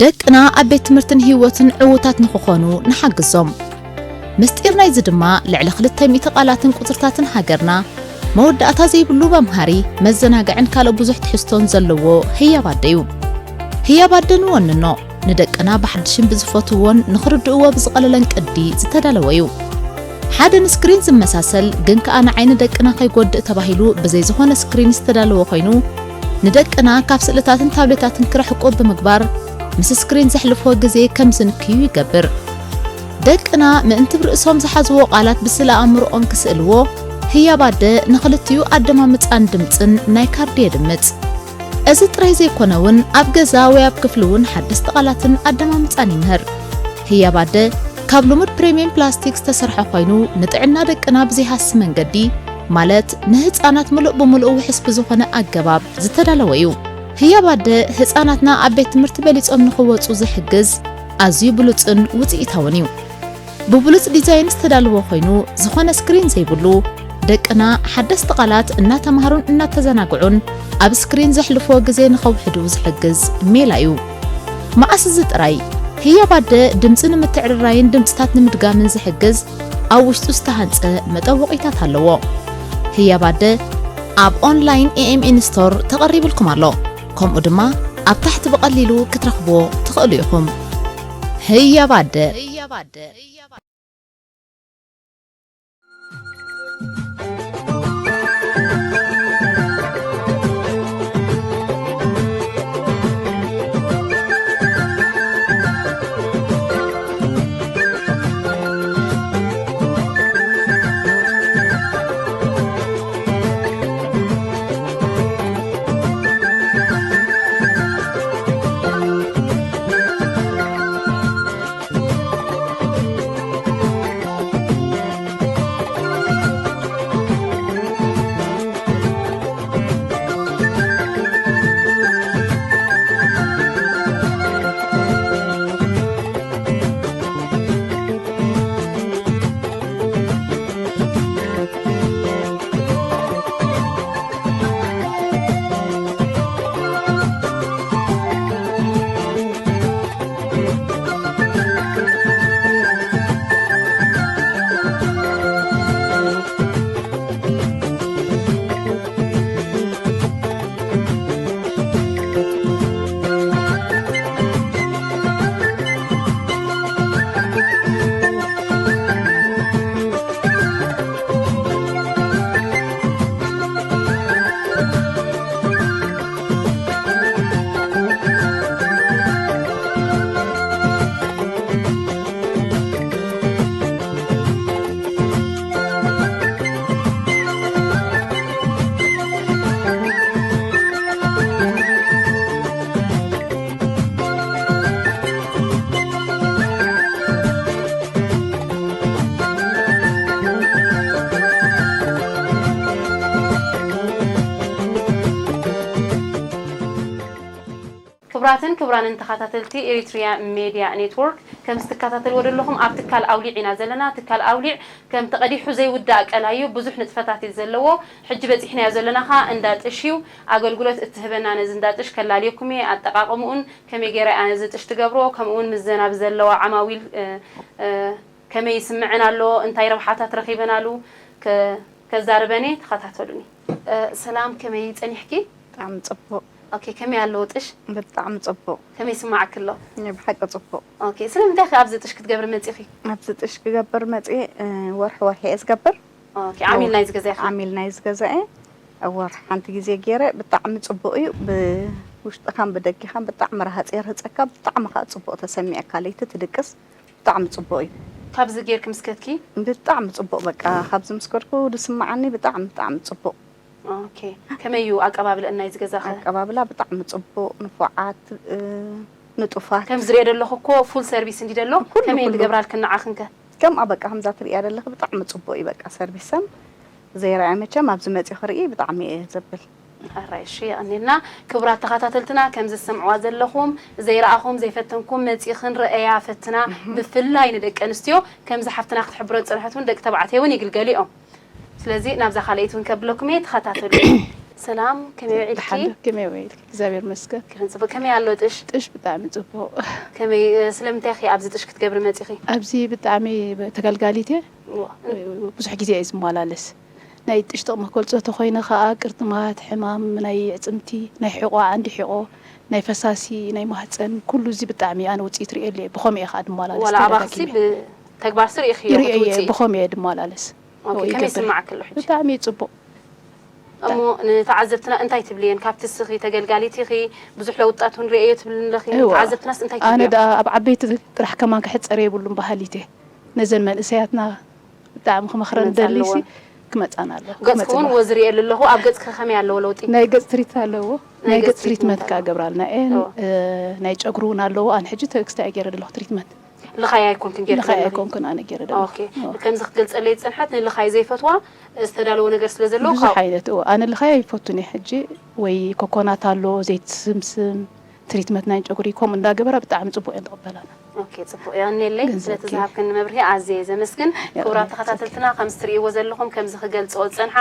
ደቅና ኣብ ቤት ትምህርትን ህይወትን ዕዉታት ንኽኾኑ ንሓግዞም። ምስጢር ናይዚ ድማ ልዕሊ ክልተ ሚእቲ ቃላትን ቁጽርታትን ሃገርና መወዳእታ ዘይብሉ መምሃሪ፣ መዘናግዕን ካልእ ብዙሕ ትሕዝቶን ዘለዎ ህያብ ኣደ እዩ። ህያብ ኣደ ንወንኖ፣ ንደቅና ብሓድሽን ብዝፈትውዎን ንኽርድእዎ ብዝቐለለን ቅዲ ዝተዳለወ እዩ። ሓደ ንስክሪን ዝመሳሰል ግን ከኣ ንዓይኒ ደቅና ከይጎድእ ተባሂሉ ብዘይ ዝኾነ ስክሪን ዝተዳለወ ኮይኑ፣ ንደቅና ካብ ስእልታትን ታብሌታትን ክርሕቁ ብምግባር ምስ ስክሪን ዘሕልፍዎ ግዜ ከም ዝንክዩ ይገብር። ደቅና ምእንቲ ብርእሶም ዝሓዝዎ ቃላት ብስእለ ኣእምሮኦም ክስእልዎ፣ ህያብ ኣደ ንኽልቲኡ ኣደማምጻን ድምጽን ናይ ካርዲ የድምጽ። እዚ ጥራይ ዘይኮነ እውን ኣብ ገዛ ወይ ኣብ ክፍሊ እውን ሓደስቲ ቃላትን ኣደማምጻን ይምህር። ህያብ ኣደ ካብ ልሙድ ፕሪምየም ፕላስቲክ ዝተሰርሐ ኮይኑ ንጥዕና ደቅና ብዘይሃሲ መንገዲ ማለት ንህጻናት ምሉእ ብምሉእ ውሕስ ብዝኾነ ኣገባብ ዝተዳለወ እዩ። ህያብ ኣደ ህጻናትና ኣብ ቤት ትምህርቲ በሊጾም ንኽወጹ ዝሕግዝ ኣዝዩ ብሉጽን ውጽኢታውን እዩ። ብብሉጽ ዲዛይን ዝተዳለወ ኮይኑ ዝኾነ ስክሪን ዘይብሉ፣ ደቅና ሓደስቲ ቃላት እናተማሃሩን እናተዘናግዑን ኣብ ስክሪን ዘሕልፍዎ ግዜ ንኸውሕዱ ዝሕግዝ ሜላ እዩ። መዓስ እዚ ጥራይ፣ ህያብ ኣደ ድምጺ ንምትዕርራይን ድምጽታት ንምድጋምን ዝሕግዝ ኣብ ውሽጡ ዝተሃንጸ መጠወቒታት ኣለዎ። ህያብ ኣደ ኣብ ኦንላይን ኤ ኤም ኤን ስቶር ተቐሪብልኩም ኣሎ። ከምኡ ድማ ኣብ ታሕቲ ብቐሊሉ ክትረኽብዎ ትኽእሉ ኢኹም። ህያብ ኣደ። ክቡራትን ክቡራንን ተኸታተልቲ ኤሪትሪያ ሜድያ ኔትወርክ፣ ከም ዝትከታተልዎ ዘለኹም ኣብ ትካል ኣውሊዕ ኢና ዘለና። ትካል ኣውሊዕ ከም ተቐዲሑ ዘይውዳእ ቀላይ እዩ፣ ብዙሕ ንጥፈታት እዩ ዘለዎ። ሕጂ በጺሕናዮ ዘለና ኸኣ እንዳ ጥሽ እዩ። ኣገልግሎት እትህበና ነዚ እንዳ ጥሽ ከላልየኩም እየ። ኣጠቓቕምኡን ከመይ ገይራ እያ ነዚ ጥሽ ትገብሮ፣ ከምኡ እውን ምስዘን ኣብዚ ዘለዋ ዓማዊል፣ እ፣ እ፣ ከመይ ይስምዐን ኣሎ፣ እንታይ ረብሓታት ረኺበናሉ ከ-፣ ከዛርበን እየ። ተኸታተሉኒ። እ፣ ሰላም፣ ከመይ ጸኒሕኪ? ብጣዕሚ ጽቡቕ። ኦኬ፣ ከመይ ኣለዎ ጥሽ? ብጣዕሚ ጽቡቕ። ከመይ ይስምዓኪ ኣሎ? ናይ ብሓቂ ጽቡቕ። ኦኬ፣ ስለምንታይ ከ ኣብዚ ጥሽ ክትገብሪ መጺኺ? ኣብዚ ጥሽ ክገብር መጺኤ፣ እ፣ ወርሒ ወርሒ እየ ዝገብር። ኦኬ፣ ዓሚል ናይዚ ገዛ ኢኺ? ዓሚል ናይዚ ገዛ እየ። ወርሒ ሓንቲ ግዜ ገይረ፣ ብጣዕሚ ጽቡቕ እዩ። ብውሽጥኻን ብደጊኻን ብጣዕሚ ረሃጽ የርህጸካ፣ ብጣዕሚ ከኣ ጽቡቕ ተሰሚዐካ፣ ለይቲ ትድቅስ። ብጣዕሚ ጽቡቕ እዩ። ካብዚ ጌርኪ ምስ ከድኪ? ብጣዕሚ ጽቡቕ፣ በቃ ካብዚ ምስ ከድኩ ዝስምዓኒ ብጣዕሚ፣ ብጣዕሚ ጽቡቕ። ኦኬ። ከመይ እዩ ኣቀባብለአን ናይዚ ገዛኸ? ኣቀባብላ ብጣዕሚ ጽቡቕ፣ ንፉዓት፣ እ፣ ንጡፋት። ከም ዝሪኦ ዘለኹ እኮ ፉል ሰርቪስ እንዲ ዘሎ፣ ኩሉ፣ ከመይ ኩሉ። ዝገብራልክን ንዓኽንከ? ከምኣ በቃ ከምዛ ትሪእያ ዘለኺ ብጣዕሚ ጽቡቕ እዩ በቃ ሰርቪሰን። ዘይረኣየ መቸም ኣብዚ መጺኡ ክርኢ ብጣዕሚ እየ ዘብል። ኣራይ፣ እሺ፣ የቐንየልና። ክቡራት ተኸታተልትና፣ ከም ዝሰምዕዋ ዘለኹም፣ ዘይረኣኹም፣ ዘይፈተንኩም፣ መጺኽን ረኣያ ፈትና። እህ። ብፍላይ ንደቂ ኣንስትዮ፣ ከምዚ ሓፍትና ክትሕብሮ ዝጸንሐት እውን ደቂ ተባዕትዮ እውን ይግልገሉ እዮም። ስለዚ ናብዛ ካልኣይቲ እውን ከብለኩም እየ፣ ተኸታተሉ። ሰላም፣ ከመይ ውዒልኪ? ደሓን ዶ? ከመይ ውዒልኪ? እግዚኣብሔር ይመስገን። ክርን ጽቡቅ። ከመይ ኣሎ ጥሽ? ጥሽ ብጣዕሚ ጽቡቅ። ከመይ፣ እ፣ ስለምንታይ ኢኺ ኣብዚ ጥሽ ክትገብሪ መጺኺ? ኣብዚ ብጣዕሚ ተገልጋሊት እየ። እዋ። ብዙሕ ግዜ እየ ዝመላለስ። ናይ ጥሽ ጥቕሚ ክገልጾ ተኾይነ ከኣ ቅርጥማት፣ ሕማም ናይ ኣዕጽምቲ፣ ናይ ሕቖ፣ ዓንዲ ሕቖ፣ ናይ ፈሳሲ፣ ናይ ማህጸን፣ ኩሉ እዚ ብጣዕሚ ኣነ ውጽኢት ርእየሉ እየ። ብኸምኡ እየ ከኣ ድመላለስ ዋላ ኣባኽሲ ተደጋጊመ። ብተግባር ስር ኢኺ ይርእዮ እየ፣ ክትውጽኢ? ብኸምኡ እየ ድመላለስ። ኦኬ፣ ወይ ከመይ ይገብር። ይስማዓኪ ኣሎ ሕጂ? ብጣዕሚ እዩ ጽቡቕ። እሞ ንተዓዘብትና እንታይ ትብልየን? ካብቲ እስኺ ተገልጋሊት ኢኺ፣ ብዙሕ ለውጣት እውን ርእየዮ ትብልኒ ኣለኺ። እዋ። ንተዓዘብትናስ እንታይ ኣነ ትብልዮም? ደኣ ኣብ ዓበይቲ ጥራሕ ከማን ክሕጸር የብሉን በሃሊት እየ። ነዘን መንእሰያትና ብጣዕሚ ክመኽረን ክመጻ ደሊሲ ኣለወን። ክመጻና ኣለዎ። ገጽኪ እውን ክመጽና። ወዝሪ የለ ኣለኹ። ኣብ ገጽኪ ከመይ ኣለዎ ለውጢ? ናይ ገጽ ትሪት ኣለዎ። ናይ ናይ ገጽ ገጽ ትሪትመንት ትሪትመንት ከኣ ኣለዎ። ገብራልና እየን። እዋ። እ፣ ናይ ጨጉሪ እውን ኣለዎ። ኣነ ሕጂ ተክስቲ እየ ገይረ ዘለኹ ትሪትመንት። ልኻይ ኣይኮንክን ጌርኪ ልኻይ ዘለኺ? ኣይኮንኩን ኣነ ገይረ ዘለኹ። ኦኬ። እዋ። ከምዚ ክትገልጸለይ ዝጸንሐት ንልኻይ ዘይፈትዋ ዝተዳለወ ነገር ስለ ዘሎ ብዙሕ ካብ ዓይነት እዋ። ኣነ ልኻይ ኣይፈቱን እየ ሕጂ። ወይ ኮኮናት ኣሎ፣ ዘይት ስምስም፣ ትሪትመንት ናይ ጨጉሪ ከምኡ እንዳገበራ ብጣዕሚ ጽቡቕ እየን ዝቕበላና። ኦኬ፣ ጽቡቕ። የቐንየለይ ግን ስለቲ ዘኪ- ዝሃብክኒ መብርሂ ኣዝየ እየ ዘመስግን። የቐንየለይ ክቡራት ተኸታተልትና ከምዚ ትርእይዎ ዘለኹም ከምዚ ክገልጽኦ ዝጸንሓ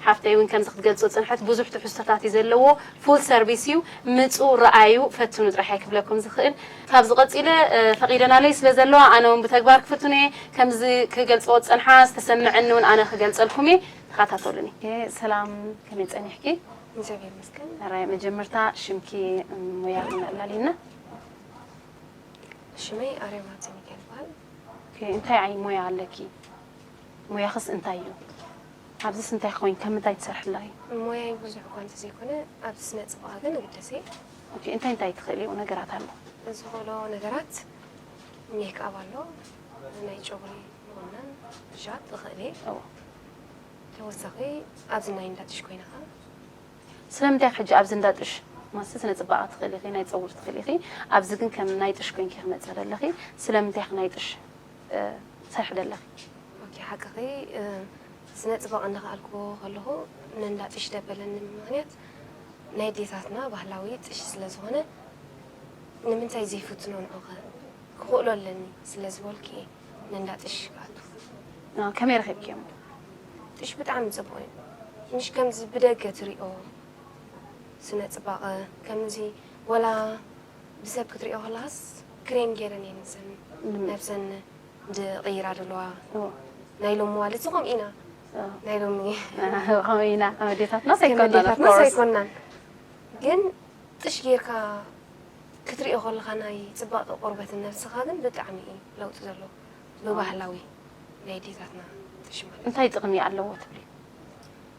ሓፍተይ እውን ከምዚ ክትገልጽኦ ዝጸንሐት ብዙሕ ትሕዝቶታት እዩ ዘለዎ። ፉል ሰርቪስ እዩ። ምጹ፣ ረኣዩ፣ ፈትኑ ጥራሕ እየ ክብለኩም ዝኽእል። ካብዚ ቀጺለ፣ እ፣ ፈቒደናለይ ስለ ዘለዋ ኣነ እውን ብተግባር ክፍትን እየ። ከምዚ ክገልጽኦ ዝጸንሓ ዝተሰምዐኒ እውን ኣነ ክገልጸልኩም እየ። ተኸታተሉኒ። ኦኬ፣ ሰላም፣ ከመይ ጸኒሕኪ? እግዚኣብሔር ይመስገን። ሕራይ መጀመርታ ሽምኪ፣ እም፣ ሞያ ክነዕላልና። ሽመይ ኣርያም ሃብተሚካኤል ይበሃል። ኦኬ፣ እንታይ ዓይነት ሞያ ኣለኪ? ሞያኽስ እንታይ እዩ? ኣብዚስ እንታይ ኮይኑ፣ ከም ምንታይ ትሰርሕላ እዩ? ሞያይ ብዙሕ እኳ እንተዘይኮነ፣ ኣብዚ ስነ ጽባቐ ግን እግደስ እየ። ኦኬ፣ እንታይ እንታይ ትኽእልዮ ነገራት ኣሎ? ዝኽእሎ ነገራት ሜክኣፕ ኣሎ፣ ናይ ጨጉሪ ምቑናን፣ ሻጥ እኽእል እየ። እዎ። ተወሳኺ ኣብዚ ናይ እንዳ ጥሽ ኮይነ ኸኣ ስለምንታይ ሕጂ ኣብዚ እንዳ ጥሽ ማስ ስነ ጽባቐ ትኽእሊ ኢኺ፣ ናይ ጸጉሪ ትኽእሊ ኢኺ፣ ኣብዚ ግን ከም ናይ ጥሽ ኮይንኪ ክመጽእ ደለኺ፣ ስለምንታይ ኢኺ ናይ ጥሽ፣ እ፣ ትሰርሒ ደለኺ? ኦኬ፣ ሓቅኺ፣ እ፣ ስነ ጽባቐ እንዳኸኣልኩዎ ከለኹ ንእንዳ ጥሽ ደበለኒ ምኽንያት ናይ ኣዴታትና ባህላዊ ጥሽ ስለ ዝኾነ ንምንታይ ዘይፍትኖ ንዑ ኸ ክኽእሎ ኣለኒ ስለ ዝበልኩ እየ ንእንዳ ጥሽ ክኣቱ። አ፣ ከመይ ረኺብክዮም? ጥሽ ብጣዕሚ ጽቡቕ እዩ። ምሽ ከምዚ ብደገ ትሪኦ ስነ ጽባቐ ከምዚ ወላ ብሰብ ክትሪኦ ከለኻስ ክሬም ገይረን እየን ንሰን ንም- ነብሰን ዝቕይራ ዘለዋ። እዎ። ናይ ሎሚ ዋልት ዝኾም ኢና። እዎ። ናይ ሎሚ ከምኡ ኢና፣ ኣዴታትና ከም ኣይኮናን፣ of ኣዴታትና course። ኣይኮናን። ግን ጥሽ ጌርካ ክትሪኦ ከለኻ ናይ ጽባቐ ቆርበትን ነብስኻ ግን ብጣዕሚ እዩ ለውጢ ዘለዎ። ብባህላዊ ናይ ኣዴታትና ጥሽ ማለት እዩ። እንታይ ጥቕሚ ኣለዎ ትብሊ?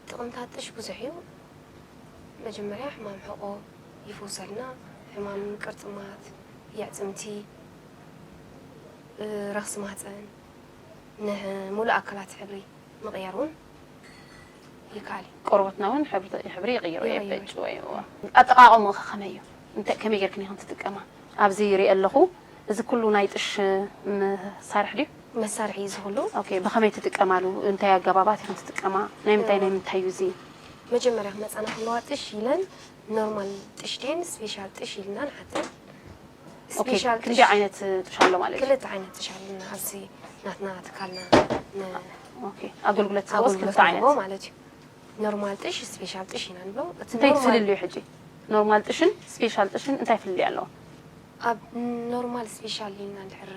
ጥቕምታት ጥሽ ብዙሕ እዩ። መጀመርያ ሕማም ሕቖ ይፍውሰልና፣ ሕማም ቅርጥማት፣ የዕጽምቲ፣ እ፣ ረኽሲ ማህፀን፣ ንሙሉእ ኣካላት ሕብሪ ምቕያር እውን ይከኣል እዩ። ቆርበትና እውን ሕብሪ፣ ሕብሪ ይቕይሮ፣ ይቕይሮ። የበጭዎ እዩ። ኣጠቓቕምኡ ከ ከመይ እዩ? እንታይ፣ ከመይ ጌርክን ኢኽን ትጥቀማ? ኣብዚ ይሪኦ ኣለኹ፣ እዚ ኩሉ ናይ ጥሽ መሳርሒ ድዩ? መሳርሒ እዩ እዚ ኩሉ። ኦኬ፣ ብኸመይ ትጥቀማሉ? እንታይ ኣገባባት ኢኽን ትጥቀማ? ናይ ምንታይ፣ ናይ ምንታይ እዩ እዚ? መጀመርያ ክመፃና ከለዋ ጥሽ ኢለን ኖርማል ጥሽ ድየን ስፔሻል ጥሽ ኢልና ንሓተን። ኦኬ፣ ስፔሻል ክንደይ ጥሽ ዓይነት ጥሽ ኣሎ ማለት እዩ? ክልተ ዓይነት ጥሽ ኣለና ኣብዚ ናትና ትካልና። ን- ኦኬ፣ ኣገልግሎት ዝህቦስ ኣገልግሎት ክልተ ንህቦ ዓይነት። ማለት እዩ። ኖርማል ጥሽ፣ ስፔሻል ጥሽ ኢና ንብሎ። እቲ እንታይ ኖርማል ፍልልዩ ሕጂ? ኖርማል ጥሽን ስፔሻል ጥሽን እንታይ ፍልልዩ ኣለዎ? ኣብ ኖርማል ስፔሻል ኢልና እንድሕር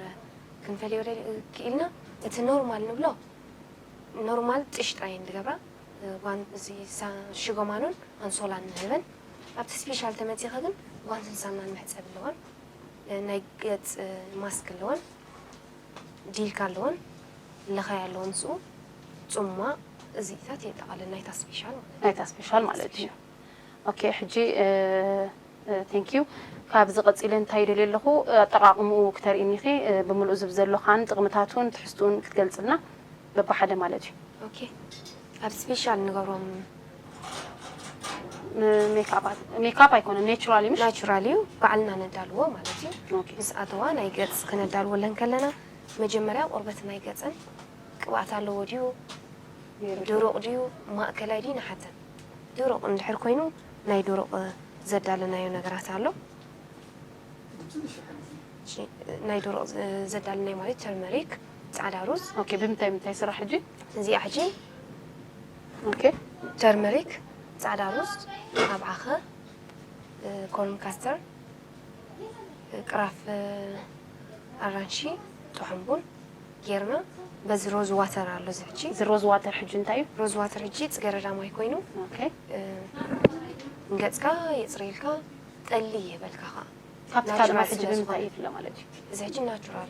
ክንፈልዮ ደሊ-፣ ክኢልና፣ እቲ ኖርማል ንብሎ ኖርማል ጥሽ ጥራይ ንገብራ። ጓን-፣ እዚ ሳ-፣ ሽጎማኖን ኣንሶላን ንህበን። ኣብቲ ስፔሻል ተመጺኻ ግን ጓንትን ሳሙናን መሕጸቢ ኣለወን። ናይ ገጽ ማስክ ኣለወን። ዲልካ ኣለወን። ለኻይ ኣለወን። ንስኡ ጽሟቕ እዚታት የጠቓልል ናይታ ስፔሻል ማለት እዩ። ናይታ ስፔሻል ማለት እዩ። ኦኬ፣ ሕጂ፣ እ፣ እ፣ ቴንክ ዩ። ካብዚ ቀጺለ እንታይ ይደልዮ ኣለኹ፣ ኣጠቓቕምኡ ክተርእይኒ ኢኺ፣ እ፣ ብምልኡ ዝብ ዘሎ ኻን ጥቕምታቱን ትሕዝትኡን ክትገልጽልና በብሓደ ማለት እዩ። ኦኬ። ኣብ ስፔሻል ንገብሮም ን-፣ ሜክኣፓት-፣ ሜክኣፕ ኣይኮነን፣ ኔቹራሊ ምሽ? ናቹራል እዩ፣ ባዕልና ነዳልዎ ማለት እዩ። ኦኬ። ምስ ኣተዋ ናይ ገጽ ክነዳልወለን ከለና መጀመርያ ቆርበት ናይ ገጸን ቅብኣት ኣለዎ ድዩ፣ ድሩቕ ድዩ፣ ማእከላይ ድዩ ንሓተን። ድሩቕ እንድሕር ኮይኑ ናይ ድሩቕ ዘዳለናዮ ነገራት ኣሎ። እሺ፣ ናይ ድሩቕ ዘ-፣ ዘዳለናዮ ማለት ተርመሪክ፣ ጻዕዳ ሩዝ። ኦኬ፣ ብምንታይ ምንታይ ስራሕ ሕጂ? እዚኣ ሕጂ ኦኬ። ተርመሪክ፣ ጻዕዳ ሩዝ፣ ኣብ ዓኸ፣ ኮርን ካስተር፣ ቅራፍ ኣራንሺ፣ ጥሑምቡን ጌርና በዚ ሮዝ ዋተር ኣሎ እዚ ሕጂ። እዚ ሮዝ ዋተር ሕጂ እንታይ እዩ? ሮዝ ዋተር ሕጂ ጽገረዳ ማይ ኮይኑ፣ ኦኬ። ንገጽካ የጽርየልካ፣ ጠሊ ይህበልካ ኸኣ። ካብቲ ካልእ ማይ ናቹራል ሕጂ ስለ ብምንታይ ዝኾነ። ይፍለ ማለት እዩ? እዚ ሕጂ ናቹራል፣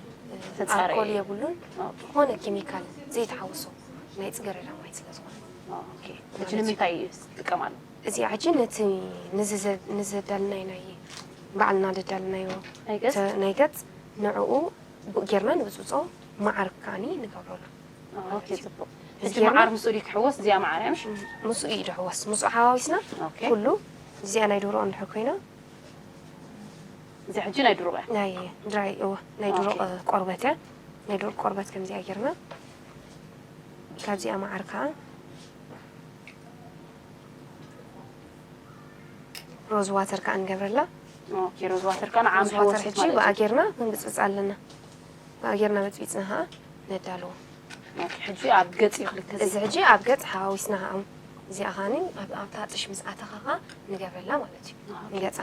ተጻረየ። ኣልኮል የብሉን፣ ኦኬ። ዝኾነ ኬሚካል ዘይተሓወሶ ናይ ጽገረዳ ማይ ስለ ዝኾነ። ኦኬ። ሕጂ ንምንታይ እዩ ዝጥቀማሉ? እዚኣ ሕጂ ነቲ ንዝዘ-፣ ንዘዳልናዮ ናይ ባዕልና ዘዳልናዮ ናይ ገጽ? ተ-፣ ናይ ገጽ ንዕኡ ብኡ ጌርና ንብጽብጾ፣ መዓር ከኣኒ ንገብረሉ። ኦኬ፣ ጽቡቕ። እዚ ሕጂ ጌርና መዓር ምስኡ ድዩ ክሕወስ? እዚኣ መዓር እያ፣ ምሽ? ምስኡ እዩ ዝሕወስ። ምስኡ ሓዋዊስና ኦኬ። ኩሉ እዚኣ ናይ ደርሆ እንድሕር ኮይና፣ እዚ ሕጂ ናይ ደርሆ እያ? ናይ ድራይ፣ እወ፣ ናይ ደርሆ ኦኬ። ቆርበት እያ። ናይ ደርሆ ቆርበት ከምዚኣ ጌርና፣ ካብዚኣ መዓር ከኣ ሮዝ ዋተር ከኣ ንገብረላ። ኦኬ፣ ሮዝ ዋተር ከኣ ንዓም ሮዝ ዋተር ሕወሰት ሕጂ ማለት ብኣ እዩ። ጌርና ክንብጽብጽ ኣለና። ብኣ ጌርና በጽቢጽና ከኣ ነዳልዎ። ኦኬ፣ ሕጂ ኣብ ገጽ እዩ ክልተ እዚ ሕጂ ኣብ ገጽ ሓዋዊስና ከኣ እዚኣ ኸኣኒ ኣብ-፣ ኣብታ ጥሽ ምስ ኣተኻ ከኣ ንገብረላ ማለት እዩ። ኦኬ። ንገጻ።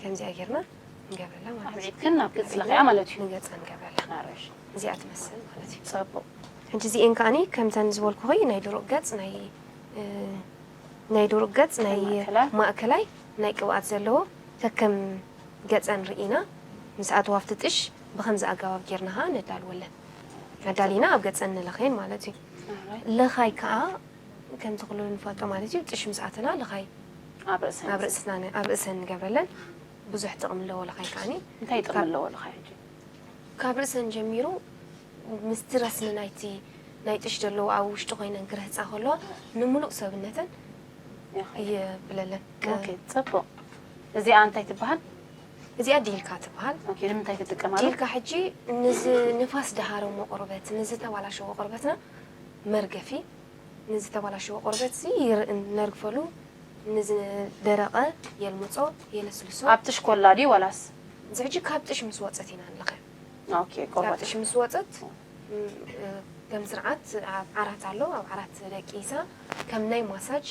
ከምዚኣ ጌርና ንገብረላ ማለት እዩ። ኣብዒድክን ናብ ገጽ ለኽያ ማለት እዩ። ንገጻ ንገብረላ። ኣረሽ። እዚኣ ትመስል ማለት እዩ። ጽቡቕ። ሕጂ እዚኤን ከኣኒ ከምተን ዝበልኩኺ ናይ ደርሆ ገጽ ናይ፣ እ፣ ናይ ደርሆ ገጽ ናይ ማእከላይ? ማእከላይ ናይ ቅብኣት ዘለዎ ከከም ገጸን ርኢና ምስ ኣተዋ ኣብቲ ጥሽ ብኸምዚ ኣገባብ ጌርና ኸኣ ነዳልወለን። ኣዳሊና ኣብ ገጸን ንለኽየን ማለት እዩ። ኣራይ። ለኻይ ከኣ ከምቲ ኩሉ ንፈልጦ ማለት እዩ፣ ጥሽ ምስ ኣተና ለኻይ ኣብ ርእሰን። ኣብ ርእስና ን-፣ ኣብ ርእሰን ንገብረለን። ብዙሕ ጥቕሚ ኣለዎ ለኻይ ከኣኒ። እንታይ ጥቕሚ ካብ ኣለዎ ለኻይ ሕጂ? ካብ ርእሰን ጀሚሩ ምስቲ ረስኒ ናይቲ ናይ ጥሽ ዘለዎ ኣብ ውሽጢ ኮይነን ክርህጻ ከለዋ ንምሉእ ሰብነተን ይኸ- የብለለን። ኦኬ፣ ጽቡቕ። እዚኣ እንታይ ትበሃል? እዚኣ ዲልካ ትበሃል። ኦኬ፣ ንምንታይ ትጥቀማሉ? ዲልካ ሕጂ ንዚ ንፋስ ድሃረሞ ቆርበት፣ ንዝተባላሸወ ቆርበትና መርገፊ፣ ንዝተባላሸወ ቆርበት እዚ ይር-፣ ነርግፈሉ፣ ንዝደረቐ የልምጾ፣ የለስልሶ። ኣብ ትሽኮላ ድዩ ዋላስ? እዚ ሕጂ ካብ ጥሽ ምስ ወጸት ኢና ንለኸ። ኦኬ፣ ካብ ቆርበት። ጥሽ ምስ ወጸት፣ ም፣ እ፣ ከም ስርዓት ኣብ ዓራት ኣሎ፣ ኣብ ዓራት ደቂሳ፣ ከም ናይ ማሳጅ፣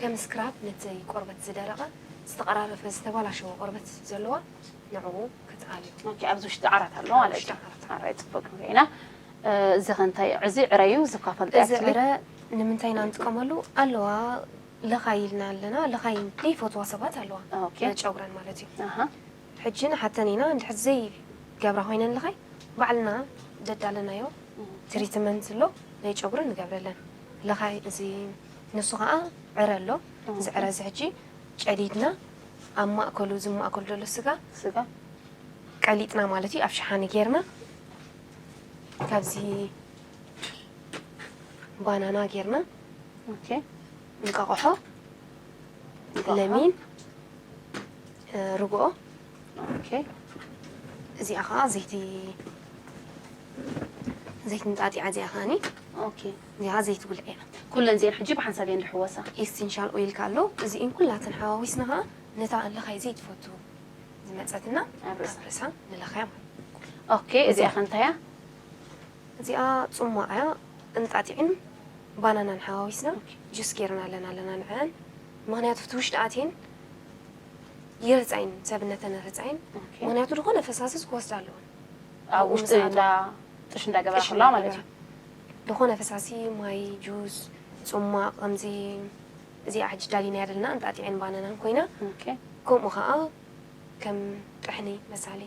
ከም ስክራብ ነቲ ቆርበት ዝደረቐ፣ ዝተቐራረፈ፣ ዝተባላሸወ ቆርበት ዘለዋ ንዕኡ ክትኣልዮ። ኦኬ፣ ኣብዚ ውሽጢ ዓራት ኣሎ ኣብ ማለት ውሽጢ እዩ። ዓራት ኣሎ። ኣራይ፣ ጽቡቕ ክንሪኦ ኢና። እ፣ እዚ ኸ እንታይ እዩ? እዚ ዕረ እዩ፣ እዚ እኳ ፈልጦ እዚ actually። ዕረ ንምንታይ ኢና ንጥቀመሉ? ኣለዋ፣ ለኻይ ኢልና ኣለና። ለኻይ ዘይፈትዋ ሰባት ኣለዋ። ኦኬ። ጨጉረን ማለት እዩ። ኣሃ። ሕጂ ንሓተን ኢና፣ እንድሕር ዘይገብራ ኮይነን ለኻይ፣ ባዕልና ደዳለናዮ እም። ትሪትመንት ኣሎ፣ ናይ ጨጉሪ ንገብረለን። ለኻይ እዚ ንሱ ኸኣ ዕረ ኣሎ። ኦኬ። እዚ ዕረ እዚ ሕጂ ጨዲድና፣ ኣብ ማእከሉ፣ እዚ ማእከሉ ዘሎ ስጋ ስጋ? ቀሊጥና ማለት እዩ፣ ኣብ ሸሓኒ ጌርና፣ ካብዚ ባናና ጌርና፣ ኦኬ። እንቃቆሖ፣ እንቃቆሖ። ለሚን፣ እ፣ ርግኦ። ኦኬ። እዚኣ ኸዓ ዘይቲ፣ ዘይቲ ንጣጢዓ እዚኣ ኸዓኒ። ኦኬ። እዚኣ ዘይቲ ጉልዒ እያ። ኩለን እዚአን ሕጂ ብሓንሳብ እየን ዝሕወሳ? ኤሰንሻል ኦይል ከ ኣሎ። እዚአን ኩላተን ሓዋዊስና ኸዓ ነታ ለኻይ ዘይትፈቱ ዝመጸትና ኣብ ርእሳ። ኣብ ርእሳ ንለኽያ ማለት እዩ። ኦኬ፣ እዚኣ ኸ እንታይ እያ? እዚኣ ጽሟቕ እያ። እንጣጢዕን ባናናን ሓዋዊስና ኦኬ። ጁስ ጌርና ኣለና ኣለና ንዐን። ምኽንያቱ እቲ ውሽጢ ኣትየን ይርጻይን፣ ሰብነተን ይርጻይን። ኦኬ። ምኽንያቱ ዝኾነ ፈሳስስ ክወስዳ ኣለወን። ኣብ ኣብኡ ውሽጢ ምስ ኣትዋ እንዳ ጥሽ እንዳገበራ ጥሽ ከለዋ ማለት እንዳገበራ። እዩ። ዝኾነ ፈሳሲ፣ ማይ፣ ጁስ፣ ጽሟቕ፣ ከምዚ እዚኣ ሕጂ ዳሊናያ ዘለና እንጣጢዕን ባናናን ኮይና፣ ኦኬ። ከምኡ ኸኣ ከም ጥሕኒ መሳሊ።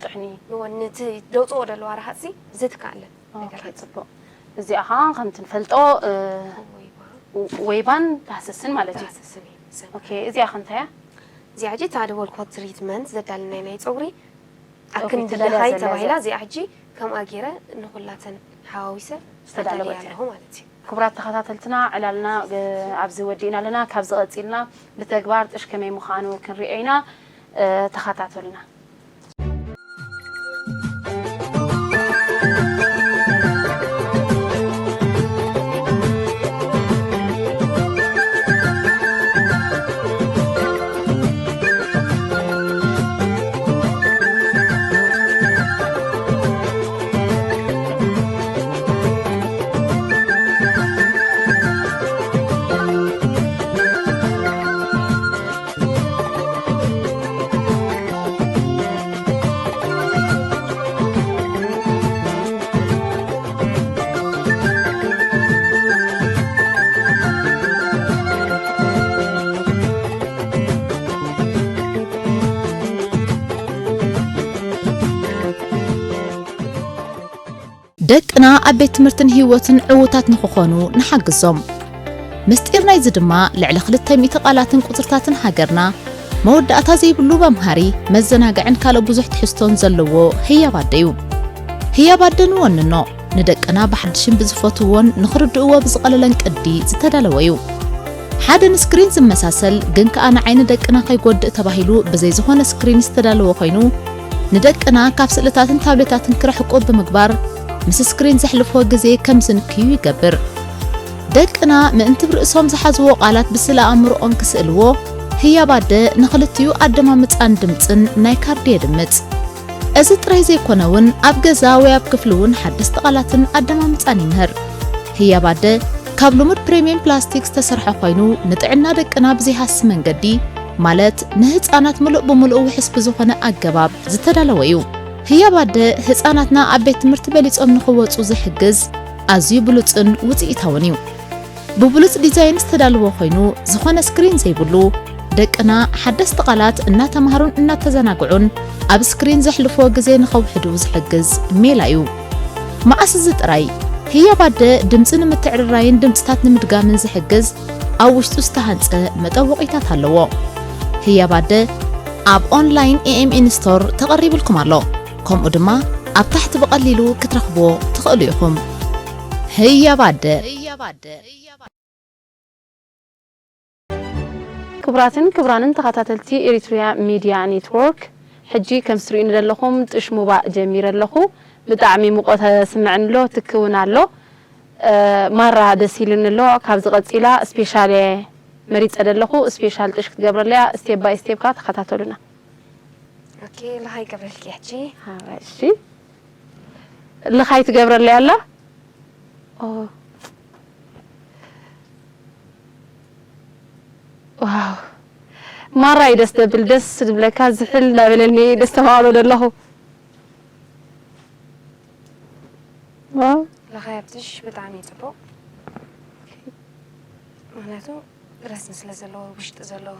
ጥሕኒ። ንወ-፣ ነቲ ደውጽኦ ደለዋ ረሃጽ ዝትካኣለን ኦኬ፣ ነገራት። ጽቡቕ። እዚኣ ኸኣ ከምቲ ንፈልጦ፣ እ፣ ወይባ። ወይባን ዳህስስን ማለት እዩ። ዳህስስን እዩ፣ ሰንኮ። ኦኬ፣ እዚኣ ኸ እንታይ እያ? እዚኣ ሕጂ እታ ደበልኮ ትሪትመንት ዘዳለናይ ናይ ጸጉሪ ኦኬ፣ ኣክንዲ ትዳለያ ለኻይ ዘላ ተባሂላ እዚኣ። እዚኣ ሕጂ ከምኣ ገይረ ንኹላተን ሓዋዊሰ ዝተዳለወት ኣዳልያ እያ። ኣለኹ ማለት እዩ። ክቡራት ተኸታተልትና፣ ዕላልና፣ እ፣ ኣብዚ ወዲእና ኣለና። ካብዚ ቀጺልና ብተግባር ጥሽ ከመይ ምዃኑ ክንሪኦ ኢና። እ፣ ተኸታተሉና። ደቅና ኣብ ቤት ትምህርትን ህይወትን ዕዉታት ንኽኾኑ ንሓግዞም። ምስጢር ናይዚ ድማ ልዕሊ ክልተ ሚእቲ ቃላትን ቁጽርታትን ሃገርና መወዳእታ ዘይብሉ መምሃሪ፣ መዘናግዕን ካልእ ብዙሕ ትሕዝቶን ዘለዎ ህያብ ኣደ እዩ። ህያብ ኣደ ንወንኖ፣ ንደቅና ብሓድሽን ብዝፈትውዎን ንኽርድእዎ ብዝቐለለን ቅዲ ዝተዳለወ እዩ። ሓደ ንስክሪን ዝመሳሰል ግን ከኣ ንዓይኒ ደቅና ከይጎድእ ተባሂሉ ብዘይ ዝኾነ ስክሪን ዝተዳለወ ኮይኑ፣ ንደቅና ካብ ስእልታትን ታብሌታትን ክርሕቁ ብምግባር ምስ ስክሪን ዘሕልፍዎ ግዜ ከም ዝንክዩ ይገብር። ደቅና ምእንቲ ብርእሶም ዝሓዝዎ ቃላት ብስእለ ኣእምሮኦም ክስእልዎ፣ ህያብ ኣደ ንኽልቲኡ ኣደማምጻን ድምጽን ናይ ካርዲ የድምጽ። እዚ ጥራይ ዘይኮነ እውን ኣብ ገዛ ወይ ኣብ ክፍሊ እውን ሓደስቲ ቃላትን ኣደማምጻን ይምህር። ህያብ ኣደ ካብ ልሙድ ፕሪምየም ፕላስቲክ ዝተሰርሐ ኮይኑ ንጥዕና ደቅና ብዘይሃሲ መንገዲ ማለት ንህፃናት ምሉእ ብምሉእ ውሕስ ብዝኾነ ኣገባብ ዝተዳለወ እዩ። ህያብ ኣደ ህፃናትና ኣብ ቤት ትምህርቲ በሊፆም ንኽወፁ ዝሕግዝ ኣዝዩ ብሉፅን ውፅኢታውን እዩ። ብብሉጽ ዲዛይን ዝተዳለወ ኮይኑ፣ ዝኾነ ስክሪን ዘይብሉ፣ ደቅና ሓደስቲ ቃላት እናተማሃሩን እናተዘናግዑን ኣብ ስክሪን ዘሕልፍዎ ግዜ ንኸውሕዱ ዝሕግዝ ሜላ እዩ። መኣስ እዚ ጥራይ፣ ህያብ ኣደ ድምጺ ንምትዕርራይን ድምጽታት ንምድጋምን ዝሕግዝ ኣብ ውሽጡ ዝተሃንጸ መጠወቒታት ኣለዎ። ህያብ ኣደ ኣብ ኦንላይን ኤ ኤም ኤን ስቶር ተቐሪብልኩም ኣሎ። ከምኡ ድማ ኣብ ታሕቲ ብቐሊሉ ክትረኽብዎ ትኽእሉ ኢኹም። ህያብ ኣደ። ክቡራትን ክቡራንን ተኸታተልቲ ኤሪትሪያ ሚድያ ኔትወርክ፣ ሕጂ ከም ትርእዩኒ ዘለኹም ጥሽ ሙባእ ጀሚረ ኣለኹ። ብጣዕሚ ሙቐት ስምዕኒ ኣሎ፣ ትኪ እውን ኣሎ። እ፣ ማራ ደስ ኢሉኒ ኣሎ። ካብዚ ቀጺላ ስፔሻል እየ መሪጸ ዘለኹ። ስፔሻል ጥሽ ክትገብረለያ ስቴፕ ባይ ስቴፕ ከኣ ተኸታተሉና። ኦኬ፣ ልኻይ ገብረልኪ ሕጂ። እሺ፣ ልኻይ ትገብረለይ ኣላ። ኦ። ዋው። ማራ እዩ ደስ ደብል፣ ደስ ዝብለካ፣ ዝሕል እንዳበለኒ ደስ ተማቕሎ ዘለኹ። ዋው። ለኻይ ኣብትሽ ብጣዕሚ እዩ ጽቡቕ። ምኽንያቱ ረስኒ ስለ ዘለዎ፣ ውሽጢ ዘለዎ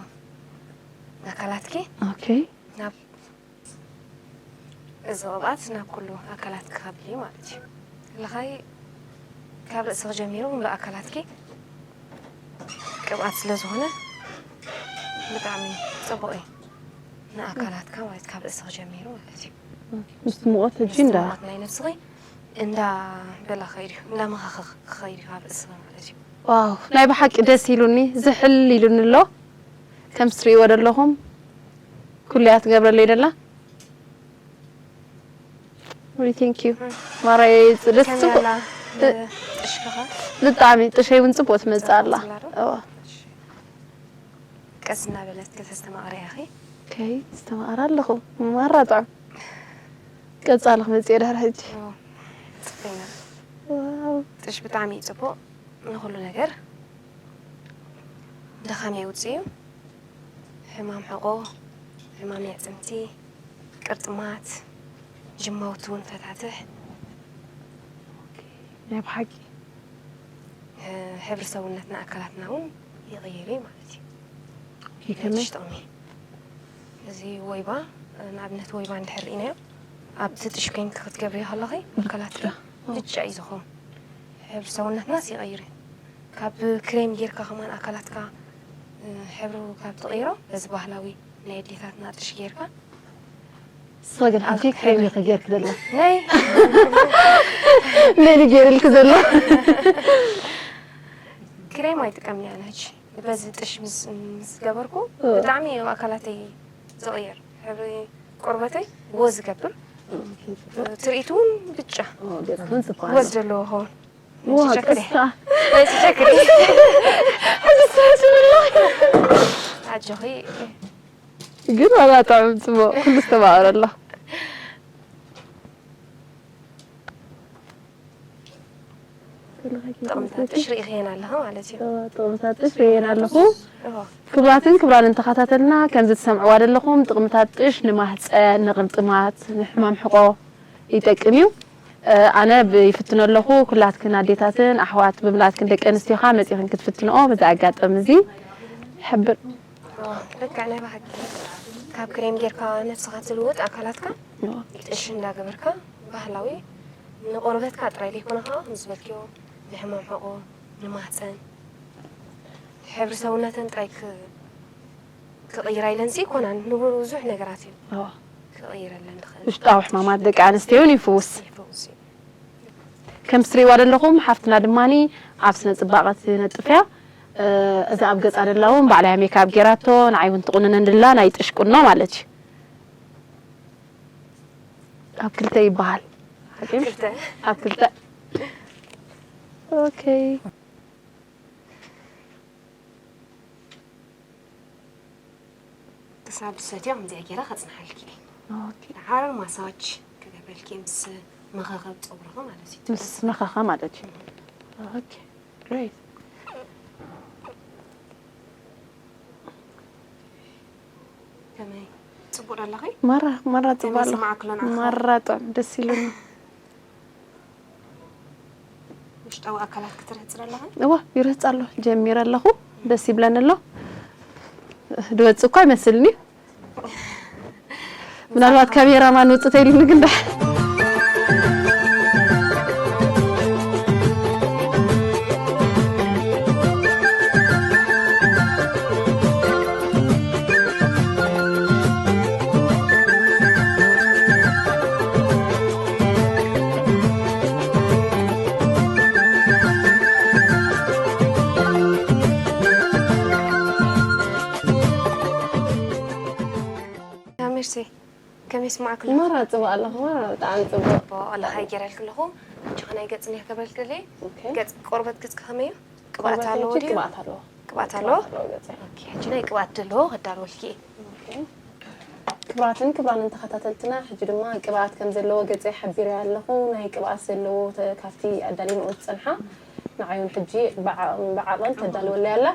ኣካላትኪ ኦኬ። ናብ እዚ ቅብኣት ናብ ኩሉ ኣካላትኪ ከብል እዩ ማለት እዩ። ለኻይ ካብ ርእስኺ ጀሚሩ ሙሉእ ኣካላትኪ ቅብኣት ስለ ዝኾነ ብጣዕሚ ጽቡቕ እዩ። ንኣካላትካ ማለት ካብ ርእስኺ ጀሚሩ ማለት እዩ። ምስቲ ሙቐት ሕጂ ምስቲ እንዳ ሙቐት ናይ ነብስኺ እንዳ በላ ክኸይድ እዩ፣ እንዳ መኻኸ ክኸይድ እዩ ካብ ርእስኺ ማለት እዩ። ዋው፣ ናይ ብሓቂ ደስ ኢሉኒ፣ ዝሕል ኢሉኒ ኣሎ። ከም ትርእይዎ ዘለኹም ኩሉ እያ ትገብረለይ ደላ። ዊ፣ ቴንክ ዩ። ማራይ ጽ-፣ ደስ ከመይ ጽቡቕ። ኣላ? እ፣ ጥሽክኻ? ብጣዕሚ ጥሸይ እውን ጽቡቕ ትመጽእ ኣላ። ጽቡቕ ኣላ ዶ? እዋ። እሺ። ቀስ እናበለት ከተስተማቕርያ ኢኺ። ኦኬ፣ እስተማቕር ኣለኹ። ማራ ጥዑም። ቀጻሊ ክመጽእ እየ ድሕሪ ሕጂ። እዎ። ጽቡቕ ኢና። ዋው። ጥሽ ብጣዕሚ እዩ ጽቡቕ ንኹሉ ነገር። ድኻም የውጽእ እዩ። ሕማም ሕቖ፣ ሕማም የዕጽምቲ፣ ቅርጥማት፣ ጅማውቲ እውን ፈታትሕ። ናይ ብሓቂ። ሕ-፣ ሕብሪ ሰውነትና ኣካላትና እውን ይቕይር እዩ ማለት እዩ። ኦኬ፣ ከመይ? ናይጥሽ ጥቕሚ። እዚ ወይባ፣ ንኣብነት ወይባ እንድሕር ርኢናዮ፣ ኣብቲ ጥሽ ኮይንኪ ክትገብርዮ ከለኺ ኣካላትኪ ብጫ። ብጫ እዩ ዝኸውን። ሕብሪ ሰውነትናስ ይቐይር እዩ። ካብ ክሬም ጌርካ ከማን ኣካላትካ፣ እ፣ ሕብሩ ካብ ትቕይሮ፣ በዚ ባህላዊ ናይ ኣዴታትና ጥሽ ጌርካ። ንስኺ ግን ሕጂ ኣብ ክሬም ክሬም ኢኺ ጌርኪ ዘላ። ናይ መን እዩ ጌርልኪ ዘሎ? ክሬም ኣይጥቀምን እየ ኣነ ሕጂ። በዚ ጥሽ ምስ፣ ምስ ገበርኩ፣ እ። ብጣዕሚ እዩ ኣካላተይ ዝቕየር። ሕብሪ ቆርበተይ ወዝ ይገብር። እ፣ ትርኢቱ እውን ብጫ ኦ፣ ገጽ እውን ጽቡቕ ኣሎ። ወዝ ዘለዎ ይኸውን። ዋ፣ ነጭ ቸክሪ። ቅስታ። ነጭ ቸክሪ። ሕጂ ስሕስብላ። ኣጆኺ። ግን ዋላ ጥዑም ጽቡቕ፣ ኩሉ ዝተማቕረ ኣሎ። ጥቕምታት ጥሽ ርኢኽየን ኣለኻ ማለት እዩ። እዋ፣ ጥቕምታት ጥሽ ርኢየን ኣለኹ። እዋ። ክቡራትን ክቡራንን ተኸታተልና፣ ከምዚ ትሰምዕዋ ዘለኹም ጥቕምታት ጥሽ ንማህፀን፣ ንቕርጥማት፣ ንሕማም ሕቖ ይጠቅም እዩ። እ፣ ኣነ ብ-፣ ይፍትኖ ኣለኹ። ኩላትክን ኣዴታትን ኣሕዋት ብምልኣትክን ደቂ ኣንስትዮ ኸዓ መፂኽን ክትፍትንኦ በዚ ኣጋጣሚ እዚ ሕብር። እዋ፣ ልክዕ ናይ ብሓቂ። ካብ ክሬም ጌርካ ነብስኻ ትልውጥ ኣካላትካ እዋ። ጥሽ እንዳገበርካ ባህላዊ ንቆርበትካ ጥራይ ዘይኮነ ከዓ፣ ምስ በልክዮ፣ ንሕማም ሕቆ፣ ንማህፀን፣ ሕብሪ ሰውነተን ጥራይ ክ-፣ ክቕይራ ኢለንሲ ይኮናን፣ ንብዙሕ ነገራት እዩ እዋ። ክቕይረለን ዝኽእል። ውሽጣዊ ሕማማት ደቂ ኣንስትዮ እውን ይፍውስ። ይፍውስ እዩ። ከም ትሪእዋ ዘለኹም፣ ሓፍትና ድማኒ ኣብ ስነ ጽባቐ ትነጥፍ እያ። እ፣ እዛ ኣብ ገጻ ደላ እውን ባዕላ እያ ሜክኣፕ ጌራቶ፣ ንዓይ እውን ትቑንነን ደላ ናይ ጥሽ ቁኖ ማለት እዩ። ኣብ ክልተ ይበሃል። ሓቂም? ክልተ። ኣብ ክልተ። ኦኬ። ክሳብ ዝሰትዮ ከምዚኣ ገይረ ከጽንሓልኪ እየ። ኦኬ። ደሓር ማሳጅ ክገብረልኪ ምስ መኸኸብ ጸጉርኺ ማለት እዩ። ምስ መኸኸ ማለት እዩ። ኦኬ፣ ግሬት። ከመይ? ጽቡቕ ዶ ኣለኺ? ማራ፣ ማራ ጽቡቕ ከመይ ኣለኹ። ስማዕክሎ ንዓኻ? ማራ ጥዑም፣ ደስ ኢሉኒ። ውሽጣዊ ኣካላት ክትርህጽ ኣለኻ? እዋ፣ ይርህጽ ኣሎ። ጀሚረ ኣለኹ። ደስ ይብለኒ ኣሎ። ድወጽእ እኳ ይመስልኒ። ምናልባት ካሜራማን ውጽእ ተይሉኒ ግን ደሓን። ሜርሲ፣ ከመይ ይስማዕክ ኣሎ? ማራ ጽቡቕ ኣለኹ፣ ማራ ብጣዕሚ ጽቡቕ። ጽቡቕ፣ ኣለኻ ይገይረልክ ኣለኹ። ሕጂ ኸ ናይ ገጽ እንዲያ ክገብረልክ ደልየ። ኦኬ። ገጽ፣ ቆርበት ገጽክ ከመይ እዩ? ቅብኣት ቆርበት ኣለዎ ሕጂ ድዩ? ቅብኣት ኣለዎ። ቅብኣት ኣለዎ? ቅብኣት ኣለዎ ገጸይ። ኦኬ፣ ሕጂ ናይ ቅብኣት ዘለዎ ከዳልወልኪ እየ። ኦኬ። ክቡራትን ክቡራንን ተኸታተልትና፣ ሕጂ ድማ ቅብኣት ከም ዘለዎ ገጸይ ሓቢረ ኣለኹ። ናይ ቅብኣት ዘለዎ ተ-፣ ካብቲ ኣዳሊንኦ ዝጸንሓ ንዓይ እውን ሕጂ ብዓ-፣ ብዓቐን ተዳልወለይ ኣላ።